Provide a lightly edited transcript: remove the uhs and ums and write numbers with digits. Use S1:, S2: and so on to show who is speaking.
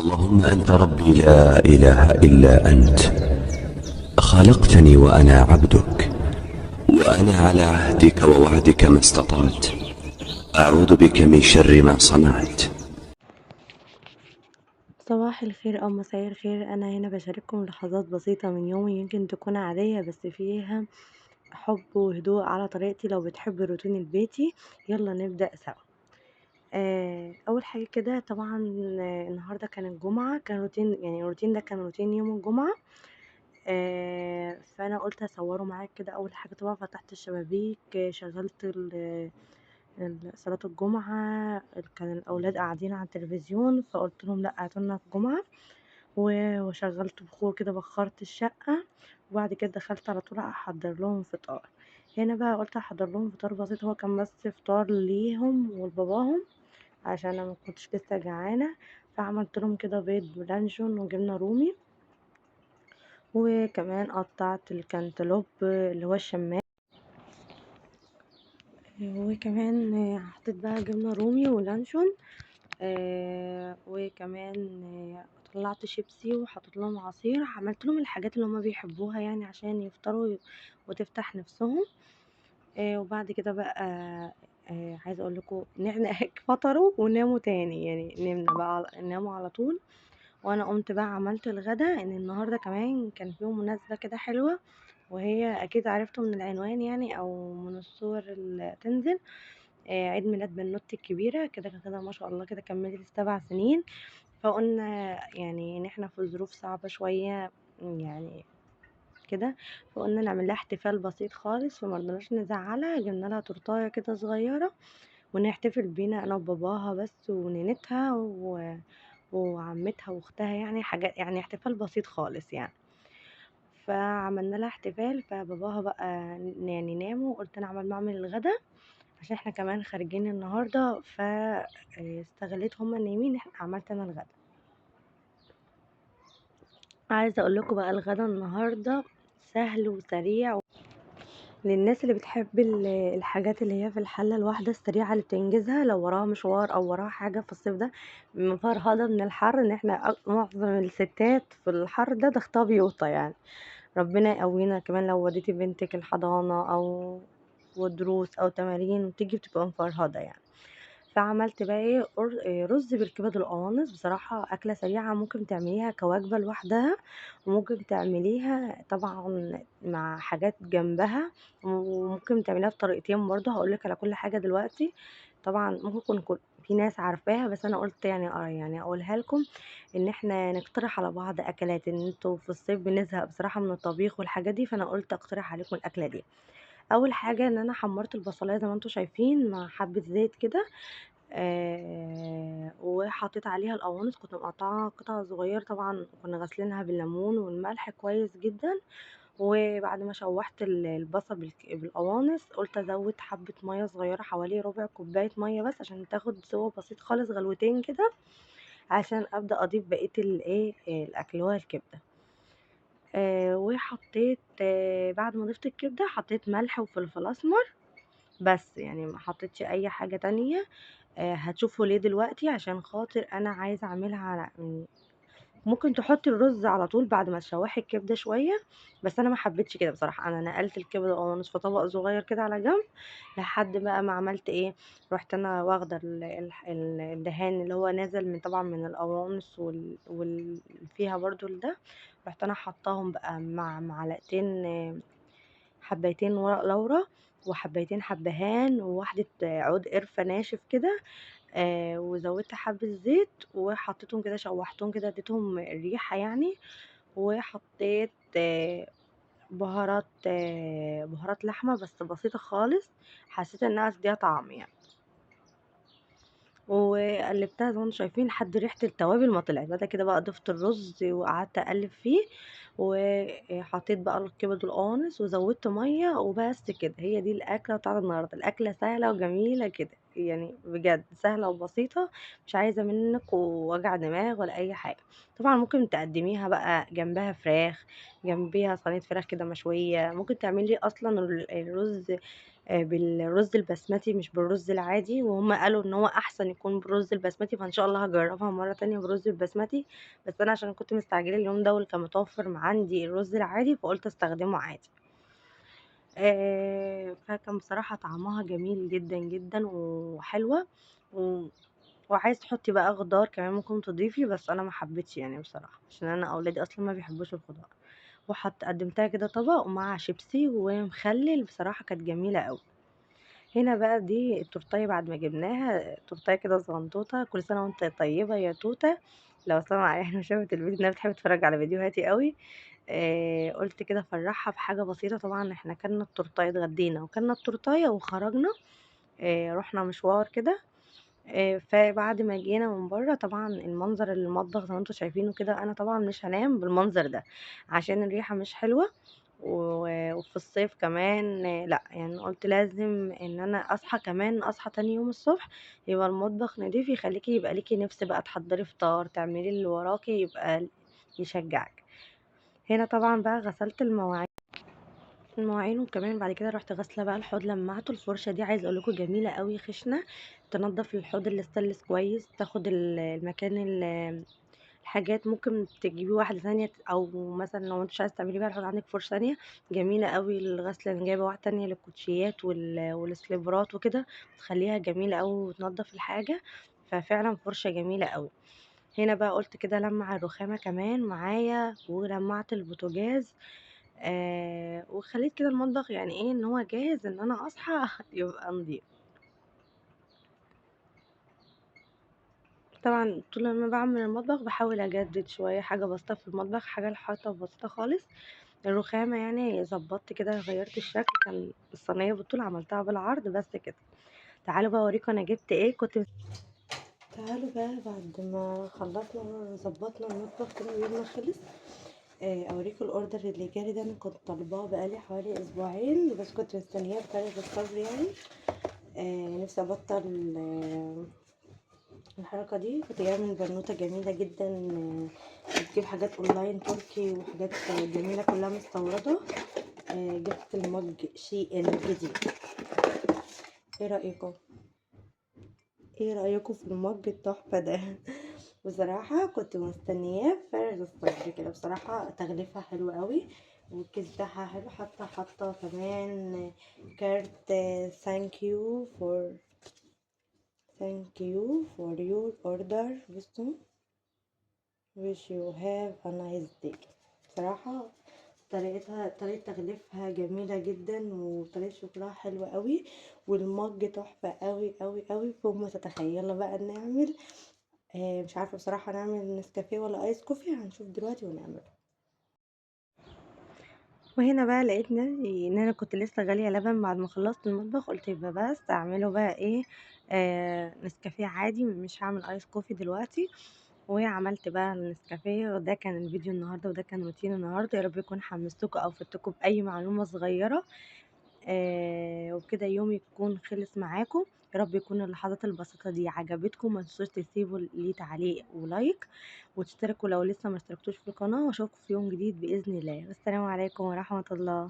S1: اللهم أنت ربي لا إله إلا أنت، خلقتني وأنا عبدك، وأنا على عهدك ووعدك ما استطعت، أعوذ بك من شر ما صنعت.
S2: صباح الخير أو مساء الخير. أنا هنا بشارككم لحظات بسيطة من يومي، يمكن تكون عادية بس فيها حب وهدوء على طريقتي. لو بتحب الروتين البيتي يلا نبدأ سوا. أول حاجة كده طبعا النهاردة كان الجمعة، كان روتين، يعني الروتين ده كان روتين يوم الجمعة. فأنا قلت أصوره معاك كده. أول حاجة طبعا فتحت الشبابيك، شغلت صلاة الجمعة، كان الأولاد قاعدين على التلفزيون فقلت لهم لأ هاتولنا الجمعة، وشغلت بخور كده، بخرت الشقة، وبعد كده دخلت على طول أحضر لهم فطار. هنا بقى قلت أحضر لهم فطار بسيط، هو كان بس فطار ليهم ولباباهم عشان أنا ما كنتش لسه جعانة، فعملت لهم كده بيض بلانشون وجبنة رومي، وكمان قطعت الكنتالوب اللي هو الشمام، وكمان حطيت بقى جبنة رومي ولانشون، وكمان طلعت شيبسي وحطيت لهم عصير. عملت لهم الحاجات اللي هما بيحبوها يعني عشان يفطروا وتفتح نفسهم. وبعد كده بقى عايزه اقول لكم ان احنا فطروا وناموا تاني، يعني نمنا بقى، ناموا على طول. وانا قمت بقى عملت الغدا، ان النهارده كمان كان فيه مناسبة كده حلوة، وهي اكيد عرفتوا من العنوان يعني او من الصور اللي تنزل، عيد ميلاد بنوتي الكبيرة كده كده ما شاء الله كده كملت 7 سنين. فقلنا يعني ان احنا في ظروف صعبة شوية يعني كده، فقلنا نعمل لها احتفال بسيط خالص، فما رضناش نزعلها، جبنا لها تورتايه كده صغيرة ونحتفل بينا انا وباباها بس ونينتها وعمتها واختها، يعني حاجة يعني احتفال بسيط خالص يعني. فعملنا لها احتفال، فباباها بقى يعني ناموا، وقلت انا عمال ما اعمل الغدا عشان احنا كمان خارجين النهارده، فاستغليت هما نايمين احنا عملت انا الغدا. عايزه اقول لكم بقى الغدا النهارده سهل وسريع للناس اللي بتحب الحاجات اللي هي في الحلة الواحدة السريعة اللي بتنجزها لو وراها مشوار او وراها حاجة في الصيف ده، مفرهده من الحر، ان احنا معظم الستات في الحر ده ضغطها بيوطى يعني. ربنا يقوينا. كمان لو وديتي بنتك الحضانة او ودروس او تمارين وتيجي بتبقى مفرهده يعني. فعملت بقى ايه، رز بالكبد القوانص. بصراحة اكله سريعة، ممكن تعمليها كوجبه لوحدها، وممكن تعمليها طبعا مع حاجات جنبها، وممكن تعمليها بطريقتين برضه، هقولك على كل حاجة دلوقتي. طبعا ممكن يكون في ناس عارفاها، بس انا قلت يعني يعني اقولها لكم ان احنا نقترح على بعض اكلات، ان انتوا في الصيف بنزهق بصراحة من الطبيخ والحاجات دي، فانا قلت اقترح عليكم الاكلة دي. اول حاجة ان انا حمرت البصلايه زي ما انتوا شايفين مع حبه زيت كده، وحطيت عليها القوانص، كنت مقطعاها قطع صغيرة، طبعا كنا غاسلينها بالليمون والملح كويس جدا. وبعد ما شوحت البصل بالقوانص، قلت ازود حبه مية صغيرة، حوالي ربع كوباية مية بس، عشان تاخد سوا بسيط خالص، غلوتين كده، عشان ابدا اضيف بقية الايه الاكل هو الكبده. وحطيت بعد ما ضفت الكبده حطيت ملح وفلفل اسمر بس، يعني ما حطيتش اي حاجة تانية. هتشوفوا ليه دلوقتي، عشان خاطر انا عايزه اعملها على ممكن تحطي الرز على طول بعد ما تشوحي الكبده شوية، بس انا ما حبيتش كده بصراحة. انا نقلت الكبده القوانص في طبق صغير كده على جنب، لحد بقى ما عملت ايه، رحت انا واخده الدهان اللي هو نازل من طبعا من القوانص فيها برضو ده، رحت انا حطاهم بقى مع معلقتين، حبايتين ورق لورا، وحبايتين حبهان، وواحدة عود قرفه ناشف كده، وزودت حبه زيت وحطيتهم كده، شوحتهم كده، اديتهم الريحة يعني. وحطيت بهارات لحمه بس بسيطة خالص، حسيت انها تديها طعم يعني. وقلبتها زي ما انتم شايفين لحد ريحه التوابل ما طلعت. بعد كده بقى ضفت الرز وقعدت اقلب فيه، وحطيت بقى الكبد والقوانص وزودت مية وبس كده. هي دي الاكلة بتاعت النهارده. الاكلة سهلة وجميلة كده يعني، بجد سهلة وبسيطة، مش عايزه منك ووجع دماغ ولا اي حاجة. طبعا ممكن تقدميها بقى جنبها فراخ، جنبيها صينية فراخ كده مشوية، ممكن تعملي اصلا الرز بالرز البسمتي مش بالرز العادي، وهُم قالوا إن هو أحسن يكون بالرز البسمتي، فإن شاء الله هاجربها مرة تانية بالرز البسمتي، بس أنا عشان كنت مستعجلة اليوم ده واللي كان متوفر عندي الرز العادي، فقُلت أستخدمه عادي. فكان بصراحة طعمها جميل جدًا، جدًا وحلوة، و وعايزة تحطي بقى خضار كمان ممكن تضيفي، بس أنا ما حبيتش يعني بصراحة، عشان أنا أولادي أصلًا ما بيحبوش الخضار. قدمتها كده طبق ومع شيبسي ومخلل، بصراحة كانت جميلة أوي. هنا بقى دي التورتاية بعد ما جبناها، تورتاية كده صغنطوطة، كل سنة وأنتِ طيبة يا توتة، لو سامعة يعني وشافت الفيديو إنها بتحب تتفرج على فيديوهاتي أوي. قُلت كده أفرحها بحاجة بسيطة. طبعًا إحنا كلنا التورتاية، اتغدينا وكلنا التورتاية وخرجنا، رُحنا مشوار كده. فبعد ما جينا من برّه طبعًا المنظر المطبخ زي ما أنتم شايفينه كده، أنا طبعًا مش هانام بالمنظر ده، عشان الريحة مش حلوة، وفي الصيف كمان لأ، يعني قُلت لازم إن أنا أصحى كمان أصحى تاني يوم الصبح يبقى المطبخ نضيف، يخلّيكِ يبقى ليكِ نِفْس بقى تحضّري فطار، تعملي اللي وراكِ، يبقى يشجعِك. هنا طبعًا بقى غسلت المواعين، وكمان بعد كده رُحت غاسلة بقى الحوض لمعته. الفرشة دي عايزة أقول لكم جميلة أوي، خشنة، تنضف الحوض الستانلس كويس، تاخد المكان الحاجات، ممكن تجيبي واحدة تانية أو مثلًا لو أنتِ مش عايزة تعملي بيها الحوض عندِك فرشة تانية جميلة أوي للغسل. أنا جايبة واحدة تانية للكوتشيات والسليبرات وكده، بتخليها جميلة أوي وتنضف الحاجة، ففعلًا فرشة جميلة أوي. هنا بقى قُلت كده ألمّع الرخامة كمان معايا، ولمّعت البوتاجاز، وخلّيت كده المطبخ يعني إيه، إن هو جاهز إن أنا أصحى يبقى نضيف. طبعًا طول ما باعمل المطبخ باحاول أجدد شوية حاجة بسيطة في المطبخ، حاجة الحيطة بسيطة خالص. الرخامة يعني ضبطت كده، غيّرت الشكل، كان الصينية بالطول عملتها بالعرض بس كده. تعالوا بقى أوريكم أنا جبت إيه. تعالوا بقى بعد ما خلصنا ظبطنا المطبخ كده ويومنا خلص، اوريكم ال order اللي جالي ده. انا كنت طالباه بقالي حوالي اسبوعين، بس كنت مستنياه بفارغ الصبر يعني. نفسي ابطل الحركة دي. كنت جايبه من بنوته جميلة جدا، بتجيب حاجات اونلاين تركي وحاجات جميلة كلها مستورده. جبت ال mug SHEIN الجديد. ايه رايكم؟ ايه رايكم في ال mug التحفة ده؟ بصراحة كنت مستنياه بفارغ الصبر كده. بصراحة تغليفها حلو قوي، والكيس بتاعها حلو، حتى حاطه كمان كارت thank you for your order. بصوا wish you have a nice day. بصراحة طريقه تغليفها جميلة جدا، وطريقه شكلها حلوة قوي، والمج تحفة قوي قوي قوي فوق ما تتخيلوا. بقى نعمل مش عارفه بصراحة نعمل نسكافيه ولا ice coffee، هنشوف دلوقتي ونعمله. وهنا بقى لقيت نفسي ان انا كنت لسه غالية لبن بعد ما خلصت المطبخ، قلت يبقى بس اعمله بقى ايه، نسكافيه عادي، مش هعمل ice coffee دلوقتي. وعملت بقى النسكافيه. وده كان الفيديو النهارده، وده كان روتين النهارده. يا رب يكون حمستكم او فدتكم باي معلومة صغيرة، وبكده يومي يكون خلص معاكم. يا رب يكون اللحظات البسيطة دي عجبتكم. ما تنسوش تسيبوا لي تعليق و like، وتشتركوا لو لسه ما اشتركتوش في القناة، واشوفكم في يوم جديد باذن الله. والسلام عليكم ورحمة الله.